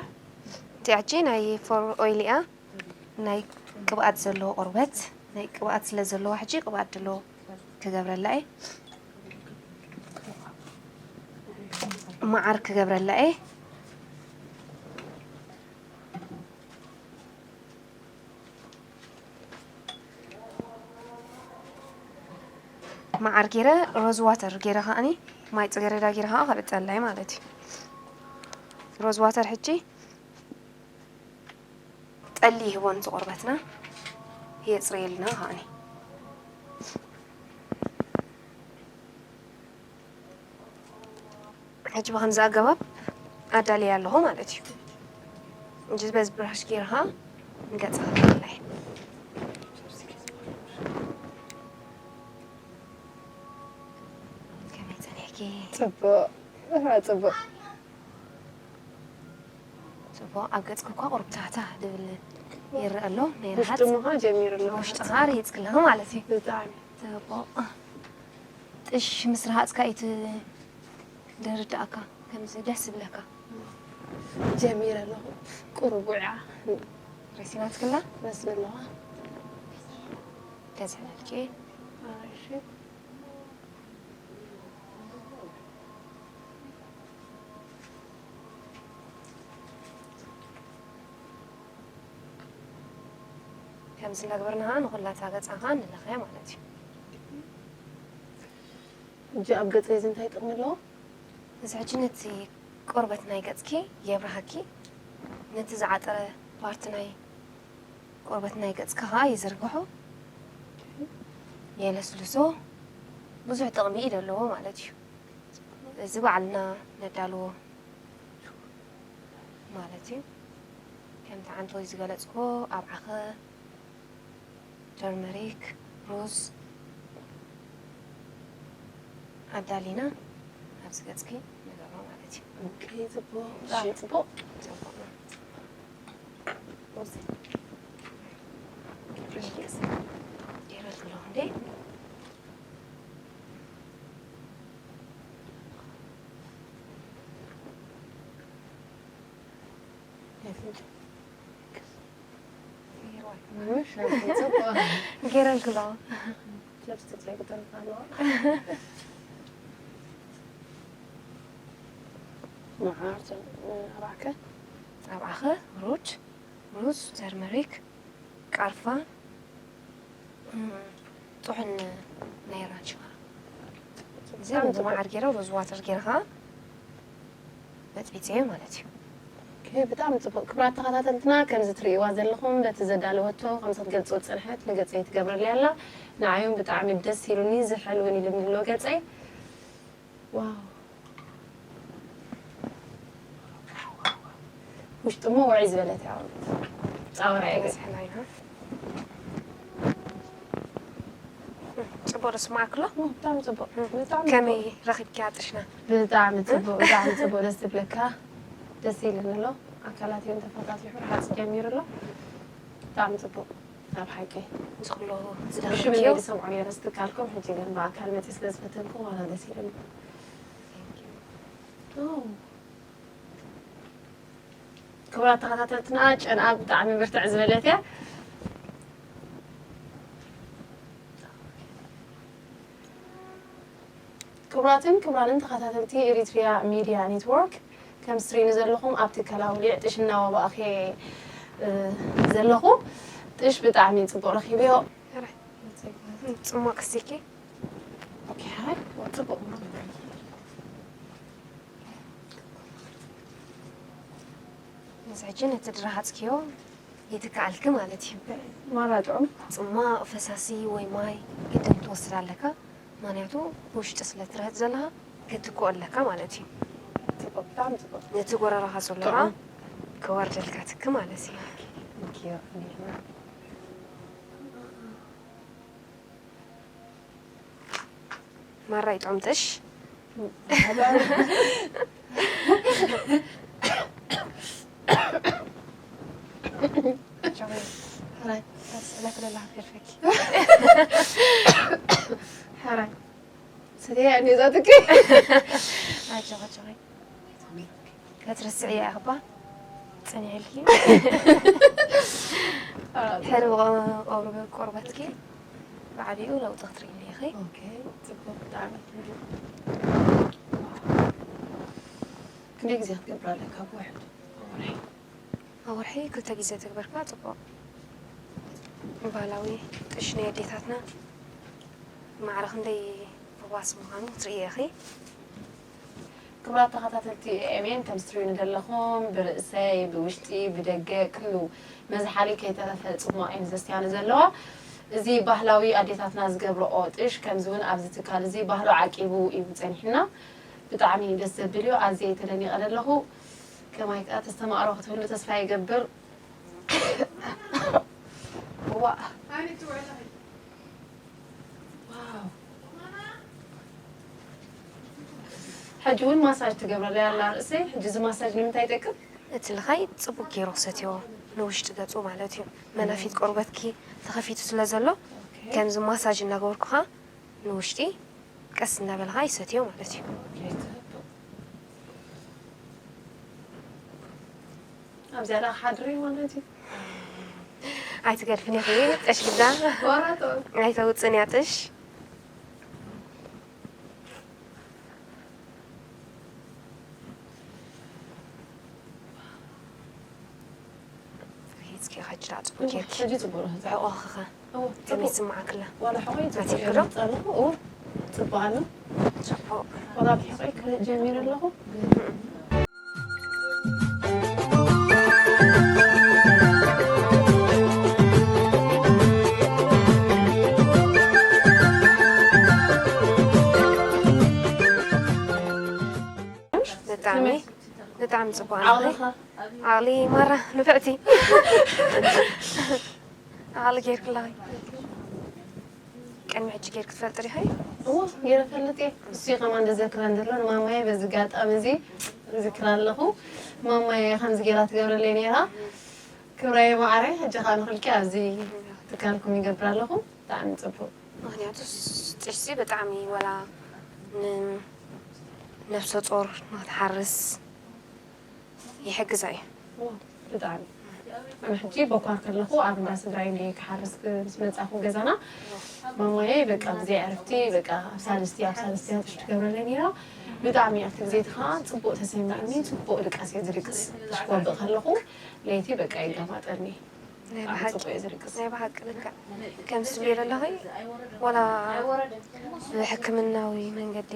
እቲ ሕጂ ናይ ፎር ኦይል እያ። ናይ ቅብኣት ዘለዎ ቆርበት፣ ናይ ቅብኣት ስለ ዘለዎ ሕጂ ቅብኣት ዘለዎ ክገብረላ እየ። መዓር ክገብረላ እየ። መዓር ገይረ ሮዝ ዋተር ገይረ ከዓኒ ማይ ጽጌረዳ ገይረ ከዓ ከብጸላ እየ ማለት እዩ። ሮዝ ዋተር ሕጂ ጠሊ ይህቦ ነቲ ቆርበትና፣ የጽርየልና ከዓኒ። ሕጂ ብኸምዚ ኣገባብ ኣዳልየ ኣለኹ ማለት እዩ። ሕጂ በዚ ብራሽ ገይርካ ንገጽካ ትሕለይ። ከመይ ጸኒሕኪ? ጽቡቕ። ኣሃ፣ ጽቡቕ። ጽቡቕ፣ ኣብ ገጽኪ እኳ ቁሩብ ታህታህ ዝብል ይረአ ኣሎ። ናይ ውሽጢ ርሃጽ እሞ ኸኣ ጀሚሩ ኣሎ። ውሽጢ ኸኣ ርሂጽኪ ኣለኺ ማለት እዩ። ብጣዕሚ። ጽቡቕ። ጥሽ ምስ ረሃጽካ እዩ እቲ ዝርድኣካ፣ ከምዚ ደስ ዝብለካ። ጀሚረ ኣለኹ። ቁሩብ ውዕያ። ረሲናትክላ? መስሊ ኣለዋ። ተዝሕለልኪ። እሺ። ከምዚ እንዳገበርና ኸዓ ንኹላታ ገጻ ኸዓ ንለኽያ ማለት እዩ። ሕጂ ኣብ ገጸይ እዚ እንታይ ጥቕሚ ኣለዎ? እዚ ሕጂ ነቲ ቆርበት ናይ ገጽኪ የብርሃኪ፣ ነቲ ዝዓጠረ ፓርት ናይ ቆርበት ናይ ገጽኪ ኸዓ ይዝርግሖ፣ የለስልሶ፣ ብዙሕ ጥቕሚ እዩ ዘለዎ ማለት እዩ። እዚ ባዕልና ነዳልዎ ማለት እዩ። ከምቲ ዓንተወይ ዝገለጽክዎ ኣብዓኸ፣ ተርመሪክ፣ ሩዝ ኣዳሊና ኣብዚ ገጽኪ ንገብሮ ማለት እዩ። ኦኬ፣ ጽቡቕ፣ ብጣዕሚ ጽቡቕ። ጽቡቕ። ሩዝ። ሩዝ። ገይረልክሎ እንዴ? ገይረልክሎ። ቸብስቲክ ዘይግበር ኣለዋ። መዓር፣ ኣብዓኸ፣ ኣብዓኸ፣ ሩድ፣ ሩዝ፣ ተርመሪክ፣ ቃርፋ፣ እም፣ ጥሑን ናይ ራንች ኸዓ። እዚ ብጣዕሚ ጽቡቕ። መዓር ገይረ ሮዝ ዋተር ገይረ ከዓ በጥቢፀዮ ማለት እዩ። ኦኬ፣ ብጣዕሚ ጽቡቕ። ክቡራት ተኸታተልትና፣ ከምዚ ትርእይዋ ዘለኹም በቲ ዘዳለወቶ ከምዚ ክትገልጾ ዝጸንሐት ንገጸይ ትገብረለይ ኣላ። ንዓይ እውን ብጣዕሚ ደስ ኢሉኒ፣ ዝሕል እውን ኢሉኒ ኣሎ ገጸይ። ዋው። ውሽጢ እሞ ውዕይ ዝበለት እያ። ጻወራ እየ ገዛ። በዝሕና ኢና። ጽቡቕ ዶ ስማዕክሎ? እም፣ ብጣዕሚ ጽቡቕ። እም፣ ብጣዕሚ ከመይ ጽቡቕ። ረኺብኪያ ጥሽና? ብጣዕሚ ጽቡቕ፣ ብጣዕሚ ጽቡቕ። ደስ ትብለካ። ደስ ኢሉኒ ኣሎ። ኣካላት እዮም ተፈታቲሑ፣ ርሓጽ ጀሚሩ ኣሎ። ብጣዕሚ ጽቡቕ። ኣብ ሓቂ። እዚ ኩሉ ብሽም ዝደረኽዮ? እንደ ዝሰምዖ ነይረ፣ ዝትካልኩም፣ ሕጂ ግን ብኣካል መጺእ ስለ ዝፈተንኩ ዋላ ደስ ኢሉኒ። ኦ። ክቡራት ተኸታተልትና፣ ጨንኣ ብጣዕሚ ብርትዕ ዝበለት እያ። ክቡራትን ክቡራንን ተኸታተልቲ ኤሪትሪያ ሚድያ ኔትወርክ፣ ከም ስትሪም ዘለኹም ኣብ ትካል ኣውሊዕ ጥሽ እናወባእኸ፣ እ፣ ዘለኹ። ጥሽ ብጣዕሚ ጽቡቕ ረኺበዮ። ሕራይ። ጽሙቕ እስኪ። ኦኬ፣ ሕራይ። ጽቡቕ። እዚ ሕጂ ነቲ ድረሃጽክዮ ይትከኣልኪ ማለት እዩ። ማራ ጥዑም። ጽማቕ፣ ፈሳሲ ወይ ማይ ግድን ትወስድ ኣለካ። ምኽንያቱ ብውሽጢ ስለ ትረህጽ ዘለኻ ክትክኦ ኣለካ ማለት እዩ። ጽቡቕ፣ ብጣዕሚ ጽቡቕ። ነቲ ጎረሮኻ ዘሎ ጥዑም። ከዓ ክወርደልካ ትኪ ማለት እዩ። ቴንኪዩ፣ ኣሜን። ማራ ይጥዕም ጥሽ። ሕራይ። ስእለክ ለላ ፌርፈኪ። ሕራይ። ስለ እኔ ዛትኪ። ኣጆኺ፣ ኣጆኺ። ከትርስዕያ እባ ጸኒሕልኪ። ሕሪ ቆርበ-፣ ቆርበ-፣ ቆርበትኪ ብዓቢኡ ለውጢ ክትርኢ ኢኺ። ኦኬ፣ ጽቡቕ፣ ብጣዕሚ። ክንደይ ግዜ ክትገብር ኣለካ ብውሕድ? ኣብ ወርሒ? ኣብ ወርሒ ክልተ ግዜ ተግበርካ ጽቡቕ። ባህላዊ ጥሽ ናይ ኣዴታትና ማዕረ ክንደይ ፍዋስ ምዃኑ ክትርኢ ኢኺ። ክቡራት ተኸታተልቲ ኤምኤን፣ ከም ስትሪም ዘለኹም ብርእሰይ፣ ብውሽጢ፣ ብደገ፣ ክሉ መዝሓሊ ከይተረፈ ጽሟቕ እየን ዘስትያኒ ዘለዋ። እዚ ባህላዊ ኣዴታትና ዝገብርኦ ጥሽ፣ ከምዚ እውን ኣብዚ ትካል እዚ ባህሉ ዓቂቡ እዩ ጸኒሕና። ብጣዕሚ ደስ ዘብል እዩ። ኣዝየ ተደኒቐ ዘለኹ። ከማይ ከኣ ተስተማቕሮ ክትህሉ ተስፋ ይገብር። ዋእ። ዋው። ሕጂ እውን ማሳጅ ትገብረለይ ኣላ ርእሰይ። ሕጂ እዚ ማሳጅ ንምንታይ ይጠቅም? እቲ ልኻይ ጽቡቅ ገይሩ ክሰትዮ፣ ንውሽጢ ገጹ ማለት እዩ። መናፊት ቆርበትኪ ተኸፊቱ ስለ ዘሎ፣ ኦኬ። ከምዚ ማሳጅ እናገበርኩኻ ንውሽጢ ቀስ እናበልኻ ይሰትዮ ማለት እዩ። ኦኬ፣ ጽቡቅ። ኣብዚኣ ደኣ ክሓድር እዩ ማለት እዩ። ኣይትገድፍን ኢኺ ጥሽ ግዳ። ቆራጦ። ኣይተውጽን እያ ጥሽ። እስኪ ሕጂ ደኣ ጽቡቅ ጌርኪ። ሕጂ ጽቡቅ ነው። ሕቆኽኸ? እዎ፣ ከመይ ጽቡቅ። ይስምዓክላ? ዋላ ሕቆይ ጽቡቅ ኣትይክዶ? እየ ዝጸርፉ። እዎ፣ ጽቡቅ ኣሎ። ጽቡቅ። ዋላ ብሕቆይ ክርኢ ጀሚረ ኣለኹ። ብጣዕሚ፣ ብጣዕሚ ጽቡቅ። ዓቕልኻ? ዓቕሊ ማራ ንፍዕቲ። ዓቕሊ ጌርክላ። ቅድሚ ሕጂ ጌርክ ትፈልጥ ዲኺ? እዎ፣ ጌረ እፈልጥ እየ። እሱ እዩ ከማን ዘዘክረን ዘሎ ንማማየ። በዚ ኣጋጣሚ እዚ እዝክራ ኣለኹ። ማማየ ከምዚ ጌራ ትገብረለይ ነይራ። ክብራየ ማዓረይ፣ ሕጂ ኸኣ ንኹልኪ ኣብዚ ትካልኩም ይገብር ኣለኹ። ብጣዕሚ ጽቡቕ። ምኽንያቱ ስ-፣ ጥሽሲ ብጣዕሚ ወላ ንነብሰ ጾር ንኽትሓርስ ይሕግዛ እዩ። ዋው፣ ብጣዕሚ። ኣነ ሕጂ በኳር ከለኹ ኣብ እንዳ ስድራይ እንድየ ክሓርስ ምስ መጻኹ ገዛና፣ ማማየይ በቃ ብዘይ ዕረፍቲ በቃ ኣብ ሳልስቲ፣ ኣብ ሳልስቲ እያ ጥሽ ትገብረለይ ነይራ። ብጣዕሚ ኣብቲ ግዜ እቲ ኸኣ ጽቡቕ ተሰሚዑኒ፣ ጽቡቕ ድቃስ እየ ዝድቅስ፣ ጥሽ ክወብእ ከለኹ ለይቲ በቃ የጋማጠኒ። ናይ ብሓቂ ናይ ብሓቂ ልክዕ ከምዚ ትብልዮ ዘለኺ ዋላ ብሕክምናዊ መንገዲ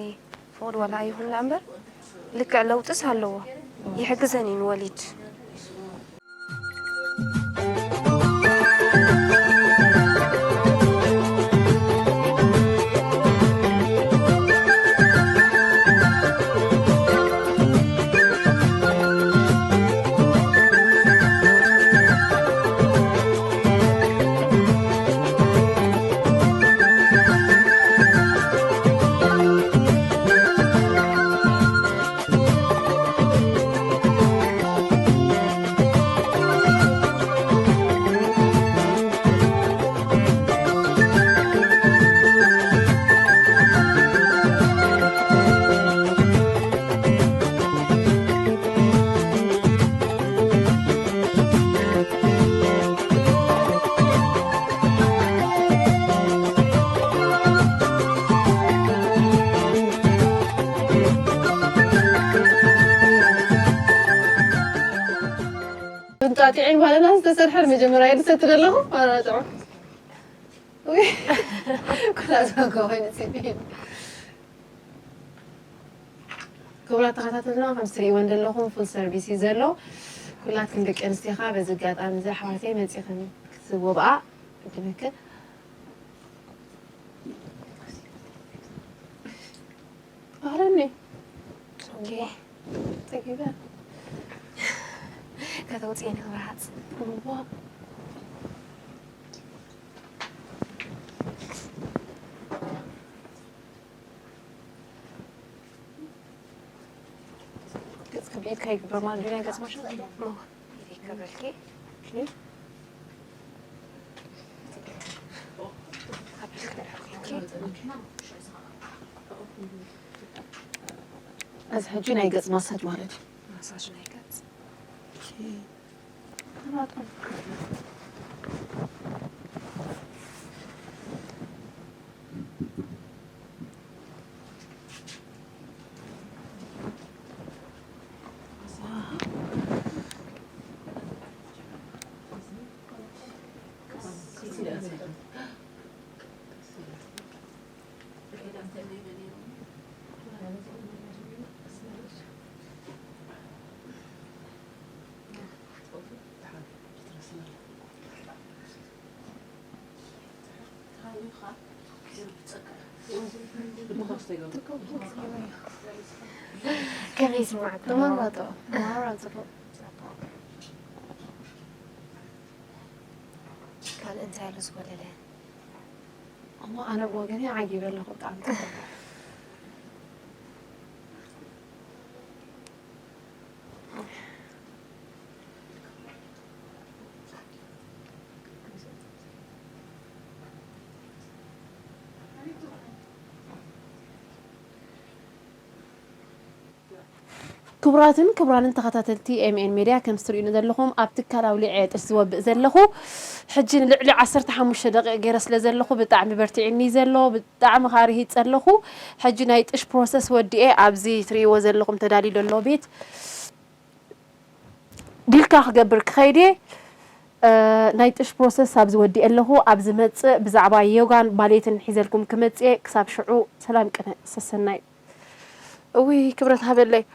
ፍቕድ ዋላ ኣይኹን ደኣ እምበር ልክዕ ለውጥስ ኣለዎ። ይሕግዘን እዩ ንወሊድ። እንጣጢዕን ባለና ዝተሰርሐ መጀመርያ ይሰትድ ኣለኹ። ኣራጥዑ። ኩላ ዝፈገ ኮይኑ ጽቢብ። ክቡራት ተኸታተልና ከም ትርእይወን ዘለኹም ፉል ሰርቪስ እዩ ዘሎ። ኩላትክን ደቂ ኣንስትዮ ኸኣ በዚ ኣጋጣሚ እዚ ኣሕዋተይ መጺኽን ክትወብኣ እድለክን። ኣረኒ ኦኬ። ጸጊበ። ከተውጽእኒ ክብርሃጽ። እዋ። ገጽ ከቢድ ከይግበር ማለት ድዩ ናይ ገጽ ማሽን? እሞ፣ ኢደይ ክብረልኪ። ኦኬ። እዚ ሕጂ ናይ ገጽ ማሳጅ ማለት እዩ። ማሳጅ ናይ ገጽ። ኦኬ። ከመይ ይስማዕካ? ተመራጦ። ማራ ጽቡቕ። ካልእ እንታይ ኣሎ ዝጎደለ? እሞ ኣነ ብወገነይ ዓጊበ ኣለኹ ብጣዕሚ። ክቡራትን ክቡራንን ተኸታተልቲ ኤምኤን ሜድያ፣ ከም እትርእዩኒ ዘለኹም ኣብ ትካል ኣውሊዐ ጥርሲ ዝወብእ ዘለኹ። ሕጂ ንልዕሊ ዓሰርተ ሓሙሽተ ደቂቕ ገይረ ስለ ዘለኹ ብጣዕሚ በርቲዕኒ ዘሎ፣ ብጣዕሚ ኻኣ ርሂጸ ኣለኹ። ሕጂ ናይ ጥሽ ፕሮሰስ ወዲኤ ኣብዚ ትርእይዎ ዘለኹም ተዳልዩ ዘሎ ቤት ዲልካ ክገብር ክኸይድ እየ። እ፣ ናይ ጥሽ ፕሮሰስ ኣብዚ ወዲኤ ኣለኹ። ኣብ ዝመጽእ ብዛዕባ ዮጋን ባሌትን ሒዘልኩም ክመጽእ እየ። ክሳብ ሽዑ ሰላም ቅነ ሰሰናዩ። እውይ ክብረት ሃበለይ።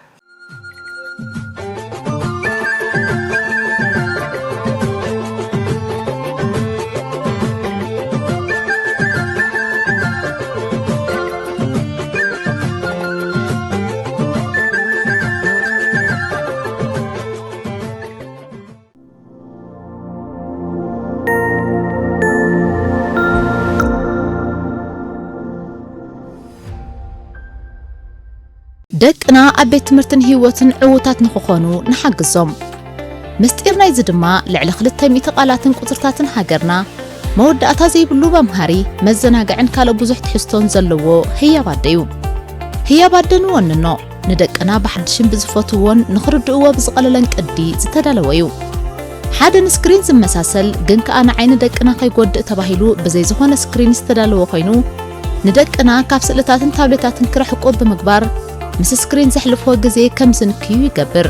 ደቅና ኣብ ቤት ትምህርትን ህይወትን ዕዉታት ንኽኾኑ ንሓግዞም። ምስጢር ናይዚ ድማ ልዕሊ ክልተ ሚእቲ ቃላትን ቁጽርታትን ሃገርና፣ መወዳእታ ዘይብሉ መምሃሪ፣ መዘናግዕን ካልእ ብዙሕ ትሕዝቶን ዘለዎ ህያብ ኣደ እዩ። ህያብ ኣደ ንወንኖ፣ ንደቅና ብሓድሽን ብዝፈትውዎን ንኽርድእዎ ብዝቐለለን ቅዲ ዝተዳለወ እዩ። ሓደ ንስክሪን ዝመሳሰል ግን ከኣ ንዓይኒ ደቅና ከይጎድእ ተባሂሉ ብዘይ ዝኾነ ስክሪን ዝተዳለወ ኮይኑ፣ ንደቅና ካብ ስእልታትን ታብሌታትን ክርሕቁ ብምግባር፣ ምስ ስክሪን ዘሕልፍዎ ግዜ ከም ዝንክዩ ይገብር።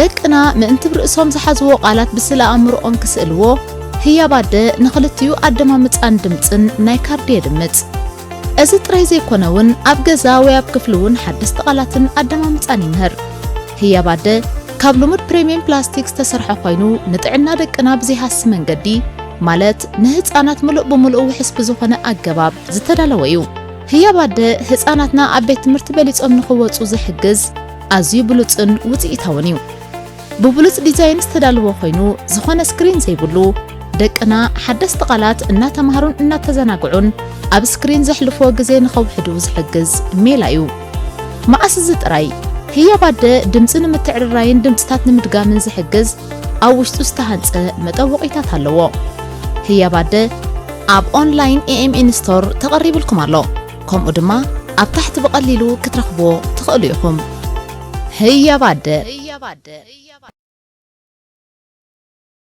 ደቅና ምእንቲ ብርእሶም ዝሓዝዎ ቃላት ብስእለ ኣእምሮኦም ክስእልዎ፣ ህያብ ኣደ ንኽልቲኡ ኣደማምጻን ድምጽን ናይ ካርድ የድምጽ። እዚ ጥራይ ዘይኮነ እውን ኣብ ገዛ ወይ ኣብ ክፍሊ እውን ሓደስቲ ቃላትን ኣደማምጻን ይምህር። ህያብ ኣደ ካብ ልሙድ ፕሪምየም ፕላስቲክ ዝተሰርሐ ኮይኑ ንጥዕና ደቅና ብዘይሃሲ መንገዲ ማለት ንህፃናት ምሉእ ብምሉእ ውሕስ ብዝኾነ ኣገባብ ዝተዳለወ እዩ። ህያብ ኣደ ህፃናትና ኣብ ቤት ትምህርቲ በሊፆም ንኽወፁ ዝሕግዝ ኣዝዩ ብሉፅን ውፅኢታውን እዩ። ብብሉፅ ዲዛይን ዝተዳለወ ኮይኑ ዝኾነ ስክሪን ዘይብሉ ደቅና ሓደስቲ ቃላት እናተማሃሩን እናተዘናግዑን ኣብ ስክሪን ዘሕልፍዎ ግዜ ንኸውሕዱ ዝሕግዝ ሜላ እዩ። መዓስ እዚ ጥራይ ህያብ ኣደ ድምፂ ንምትዕርራይን ድምፅታት ንምድጋምን ዝሕግዝ ኣብ ውሽጡ ዝተሃንፀ መጠወቒታት ኣለዎ። ህያብ ኣደ ኣብ ኦንላይን ኤኤምኤን ስቶር ተቐሪብልኩም ኣሎ። ከምኡ ድማ ኣብ ታሕቲ ብቐሊሉ ክትረኽብዎ ትኽእሉ ኢኹም። ህያብ ኣደ።